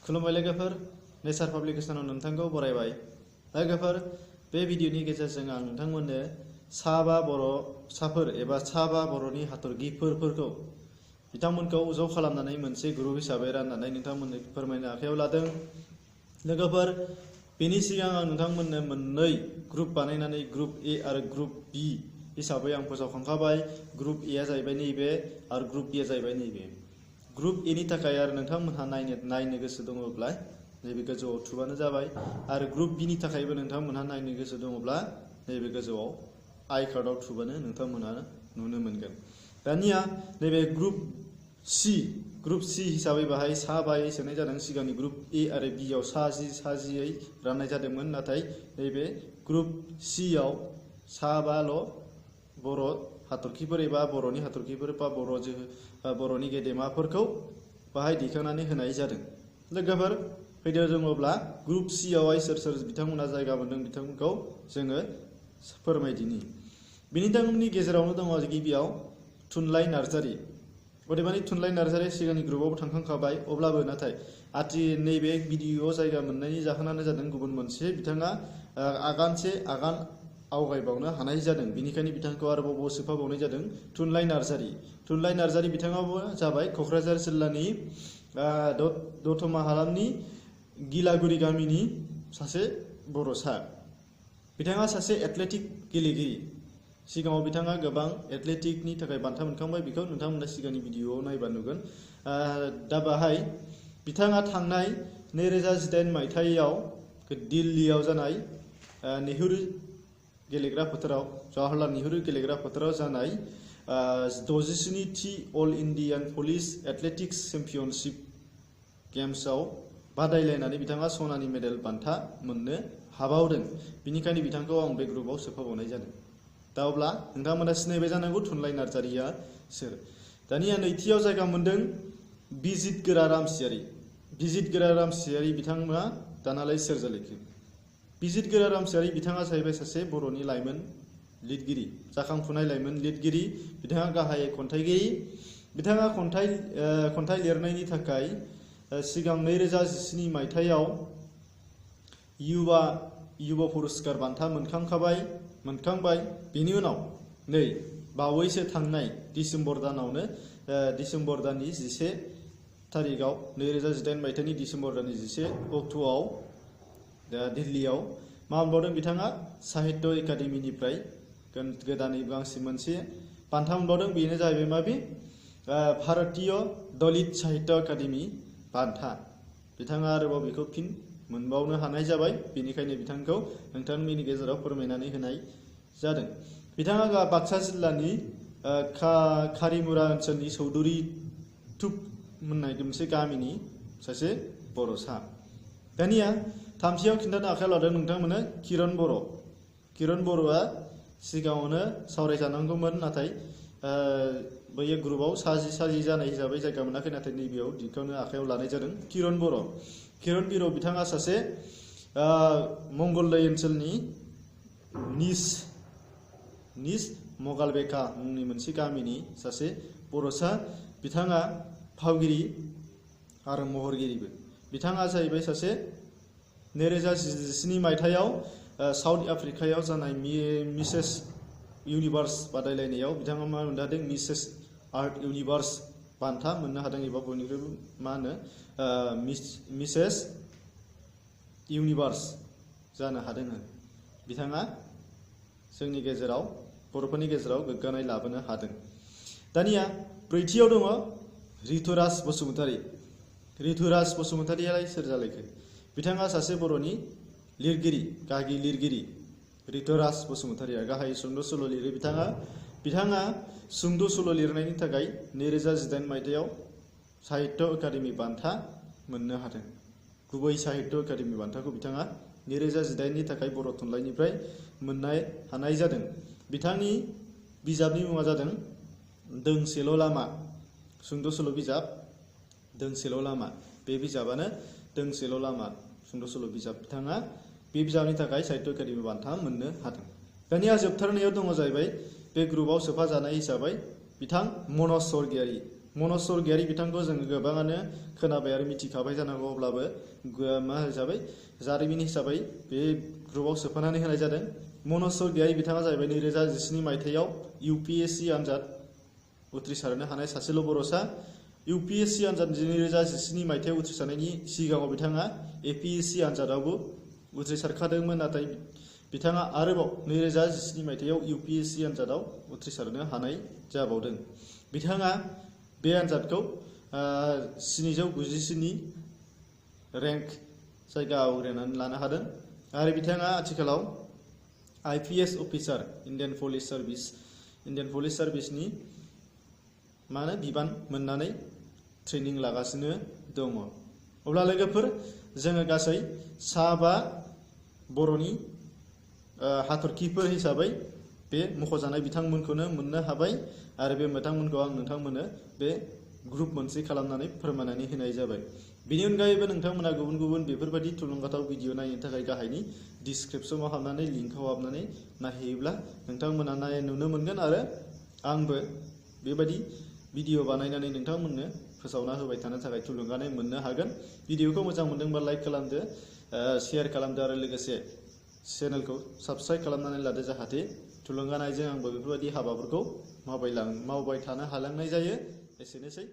खुलुमबाय लोगोफोर, नेचार पाब्लिकेशनाव नोंथांखौ बरायबाय। लोगोफोर, बे भिडिअनि गेजेरजों आं नोंथांमोननो साबा बर'साफोर एबा साबा बर'नि हाथरखिफोरखौ बिथांमोनखौ ज' खालामनानै मोनसे ग्रुप हिसाबै राननानै नोंथांमोननो फोरमायनो आखायाव लादों। लोगोफोर, बेनि सिगां आं नोंथांमोननो मोननै ग्रुप बानायनानै ग्रुप ए आरो ग्रुप बी हिसाबै आं फोसावखांखाबाय। ग्रुप ए आ जाहैबाय नैबे आरो ग्रुप बी आ जाहैबाय नैबे। ग्रुप ए नि थाखाय आरो नोंथांमोनहा नायनो गोसो दङब्ला नैबे गोजौआव थुबानो जाबाय, आरो ग्रुप बी नि थाखायबो नोंथांमोनहा नायनो गोसो दङब्ला नैबे गोजौआव आई कार्डआव थुबानो नोंथांमोनहा नुनो मोनगोन। दानिया नैबे ग्रुप सी हिसाबै बाहाय साबायै सोनाय जादों। सिगांनि ग्रुप ए आरो बी आव साजियै राननाय जादोंमोन, नाथाय नैबे ग्रुप सी आव साबाल' बर' हाथरखिफोर एबा बर'नि हाथरखिफोर बा बर'नि गेदेमाफोरखौ बाहाय दैखांनानै होनाय जादों। लोगोफोर, फैदो दङब्ला ग्रुप सी आवहाय सोर बिथांमोना जायगा मोनदों बिथांमोनखौ जोङो फोरमायदिनि। बिथांमोननि गेजेरावनो दङ गिबियाव थुनलाइ नार्जारी। अदेबानि थुनलाइ नार्जारी सिगांनि ग्रुपआवबो थांखांखाबाय, अब्लाबो नाथाय नैबे भिडिअआव जायगा मोननायनि जाहोनानो जादों गुबुन मोनसे बिथाङा आगान आवगायबावनो हानाय जादों, बेनिखायनो बिथांखौ आरोबाव सोफाबावनाय जादों थुनलाइ नार्जारी। बिथाङाबो जाबाय क'क्राझार जिल्लानि दतमा हालामनि गिलागुरि गामिनि सासे बर'सा। बिथाङा सासे एथलेटिक गेलेगिरि। सिगाङाव बिथाङा गोबां एथलेटिकनि थाखाय बान्था मोनखांबाय, बेखौ नोंथांमोना सिगांनि भिडिअआव नायबा नुगोन। दा बाहाय बिथाङा थांनाय 2018 मायथाइयाव दिल्लीयाव जानाय जवाहरलाल नेहरू गेलेग्रा फोथाराव जानाय 67थि अल इन्डियान पुलिस एथलेटिक्स चेम्पियनशिप गेम्सआव बादायलायनानै बिथाङा सनानि मेडेल बान्था मोननो हाबावदों। बिनिखायनो बिथांखौ आं बे ग्रुपआव सोफाबावनाय जादों। दा अब्ला नोंथांमोना सिनायबाय जानांगौ थुनलाइ नार्जारीया सोर। दानिया नैथियाव जायगा मोनदों बिजित गोरा रामसियारि। बिथाङा दानालाय सोर जालायखो? बिजित गोरा रामसियारि बिथाङा जाहैबाय सासे बर'नि लाइमोन लिरगिरि, जाखांफुनाय लाइमोन लिरगिरि। बिथाङा गाहायै खन्थाइगिरि। बिथाङा खन्थाइ लिरनायनि थाखाय सिगां 2017 मायथाइयाव युवा पुरस्कार बान्था मोनखांबाय। बेनि उनाव नै बावैसो थांनाय डिसेम्बर दाननि 11 थारिखआव 2018 मायथाइनि डिसेम्बर दाननि 11 अक्ट'आव दिल्लीयाव मा मोनबावदों बिथाङा? साहित्य एकाडेमिनिफ्राय गोदानै गांसे मोनसे बान्था मोनबावदों। बेनो जाहैबाय माबे? भारतीय दलित साहित्य एकाडेमि बान्था। बिथाङा आरोबाव बेखौ फिन मोनबावनो हानाय जाबाय, बेनिखायनो बिथांखौ नोंथांमोननि गेजेराव फोरमायनानै होनाय जादों। बिथाङा बाक्सा जिल्लानि खारिमुरा ओनसोलनि चौधुरी थुप होननाय मोनसे गामिनि सासे बर'सा। दानिया थामथियाव खिन्थानो आखायाव लादों नोंथांमोननो किरन बर'आ सिगाङावनो सावरायजानांगौमोन, नाथाय बैयो ग्रुपआव साजि जानाय हिसाबै जायगा मोनाखै, नाथाय नैबेयाव दिखांनो आखायाव लानाय जादों। किरन बर' बिथाङा सासे मंगलदै ओनसोलनि निस मगालबेका मुंनि मोनसे गामिनि सासे बर'सा। बिथाङा फावगिरि आरो महरगिरिबो। बिथाङा जाहैबाय सासे 2017 मायथाइयाव साउथ आफ्रिकायाव जानाय मिसेस इउनिभार्स बादायलायनायाव बिथाङा मा मोननो हादों? मिसेस आर्थ इउनिभार्स बान्था मोननो हादों, एबा बयनिख्रुइबो मिसेस इउनिभार्स जानो हादों। बिथाङा जोंनि गेजेराव बर'फोरनि गेजेराव गोग्गानाय लाबोनो हादों। दानिया ब्रैथियाव दङ ऋतुराज बसुमतारीयालाय सोर जालायखो? बिथाङा सासे बर'नि गागि लिरगिरि। ऋतुराज बसुमतारीया गाहाय सुंद' सल' लिरो। बिथाङा सुंद' सल' लिरनायनि थाखाय 2018 मायथाइयाव साहित्य एकाडेमि बान्था मोननो हादों। गुबै साहित्य एकाडेमि बान्थाखौ बिथाङा 2018 नि थाखाय बर' थुनलाइनिफ्राय मोननो हानाय जादों। बिथांनि बिजाबनि मुङा जादों दोंसेल' लामा। सुंद' सल' बिजाब दोंसेल' लामा। बे बिजाबानो दोंसेल' लामा सुंद' सल' बिजाब। बिथाङा बे बिजाबनि थाखाय साहित्य एकाडेमि बान्था मोननो हादों। दानिया जोबथारनायाव दङ जाहैबाय बे ग्रुपआव सोफाजानाय हिसाबै बिथां मनज मनज स्वर्गियारि बिथांखौ जों गोबाङानो खोनाबाय आरो मिथिखाबाय जानांगौ, अब्लाबो मा हिसाबै जारिमिन हिसाबै बे ग्रुपआव सोफानानै होनाय जादों। मनज स्वर्गियारि बिथाङा जाहैबाय 2017 मायथाइयाव UPSC आनजाद उथ्रिसारनो हानाय सासेल' बर'सा। UPSC आनजाद 2017 मायथाइयाव उथ्रिसारनायनि सिगाङाव बिथाङा APSC आनजादावबो उथ्रिसारखादोंमोन, नाथाय बिथाङा आरोबाव 2017 मायथाइयाव UPSC आनजादाव उथ्रिसारनो हानाय जाबावदों। बिथाङा बे आनजादखौ 797 रेंक जायगा आवग्रिनानै लानो हादों आरो बिथाङा आथिखालाव IPS अफिसार इन्डियान पुलिस सार्भिसनि बिबान मोननानै ट्रेनिं लागासिनो दङ। अब्ला लोगोफोर, जोङो गासै 5 बर'नि हाथरखिफोर हिसाबै बे मख'जानाय बिथांमोनखौनो मोननो हाबाय आरो बे बिथांमोनखौ आं नोंथांमोननो बे ग्रुप मोनसे खालामनानै फोरमायनानै होनाय जाबाय। बेनि अनगायैबो नोंथांमोना गुबुन गुबुन बेफोरबायदि थुलुंगाथाव भिडिअ नायनो थाखाय गाहायनि डिसक्रिपसनाव हाबनानै लिंकआव हाबनानै नायहैयोब्ला नोंथांमोना नुनो मोनगोन आरो आंबो बेबायदि भिडिअ बानायनानै नोंथांमोननो फोसावना होबाय थानो थाखाय थुलुंगानाय मोननो हागोन। भिडिअखौ मोजां मोनदोंबा लाइक खालामदो, शेयार खालामदो आरो लोगोसे चेनेलखौ साबस्क्राइब खालामनानै लादो, जाहाथे थुलुंगानायजों आंबो बेफोरबायदि हाबाफोरखौ मावबाय थानो हालांनाय जायो। एसेनोसै।